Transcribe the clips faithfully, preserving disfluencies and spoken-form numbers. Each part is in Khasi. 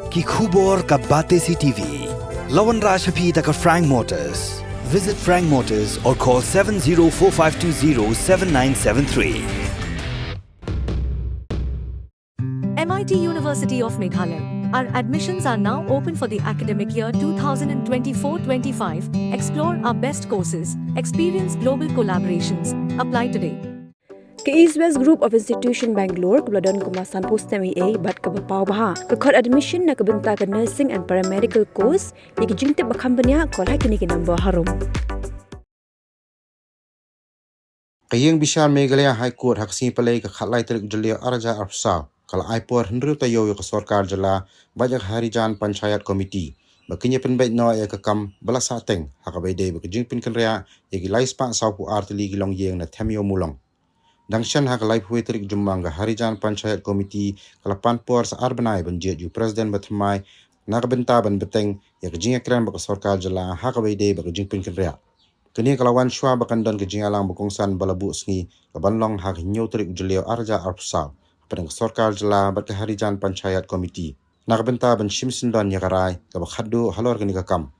Ki khubor ka Batesi TV. La wanrah sha phi da ka Frank Motors. Visit Frank Motors or call seven zero four five two zero seven nine seven three. M I T University of Meghalaya. Our admissions are now open for the academic year two thousand twenty-four twenty-five. Explore our best courses, experience global collaborations. Apply today. Ka East West Group of Institution Bangalore kaba la don kumba sanphew snem eiei bad kaba paw bha ka khot admission na ka bynta ka nursing and paramedical course. Ïa ki jingtip ba kham bniah, call ha kine ki number harum. Ka ïing bishar Meghalaya High Court ha ka sngi Palei ka khatlai tarik Jylliew arhajar arphew saw ka la ai por hynriew taïew ïa ka sorkar jylla bad ïa ka Harijan Panchayat Committee ba kin ïa pynbeit noh ïa ka kam ba la sahteng ha kaba ïadei bad ka jingpynkynriah ïa ki lai spah sawphew ar tylli ki longïing na Them Ïew Mawlong. Dang shen ha ka laiphew tarik Jymmang ka Harijan Panchayat Committee ka la pan por sa ar bnai ban jied ïa u President ba thymmai na ka bynta ban bteng ïa ka jingïakren bad ka sorkar jylla ha kaba ïadei bad ka jingpynkynriah. Kane ka la wan shuwa ba kan don ka jingïalang ba kongsan ba la buh sngi ka ban long ha ka hynñiew tarik Jylliew arhajar arphew saw hapdeng ka sorkar jylla bad ka Harijan Panchayat Committee na ka bynta ban shim syndon ïa ka rai kaba khatduh halor kane ka kam.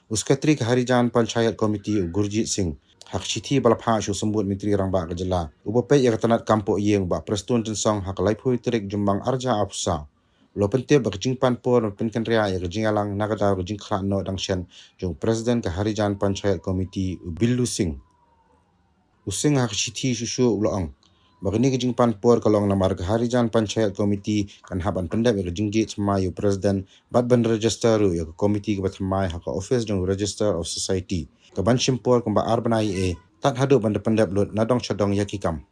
U Secretary ka Harijan Panchayat Committee u Gurjit Singh ha ka shithi ba la phah sha u Symbud Myntri Rangbah ka jylla uba peit ïa ka tnat kam pohïing Bah Prestone Tynsong ha ka laiphew tarik Jymmang arhajar arphew saw u la pyntip ba ka jingpan por ban pynkynriah ïa ka jingïalang na ka daw ka jingkhlad noh dang shen jong u President ka Harijan Panchayat Committee u Billu Singh. U Singh ha ka shithi shuh shuh u la ong ba kane ka jingpan por ka long namar ka Harijan Panchayat Committee kan hap ban pyndep ïa ka jingjied thymmai ïa u President bad ban register ruh ïa ka committee kaba thymmai ha ka office jong u Register of Society ka ban shim por kumba ar bnai eiei tad haduh ban da pyndep lut na dong sha dong ïa ki kam.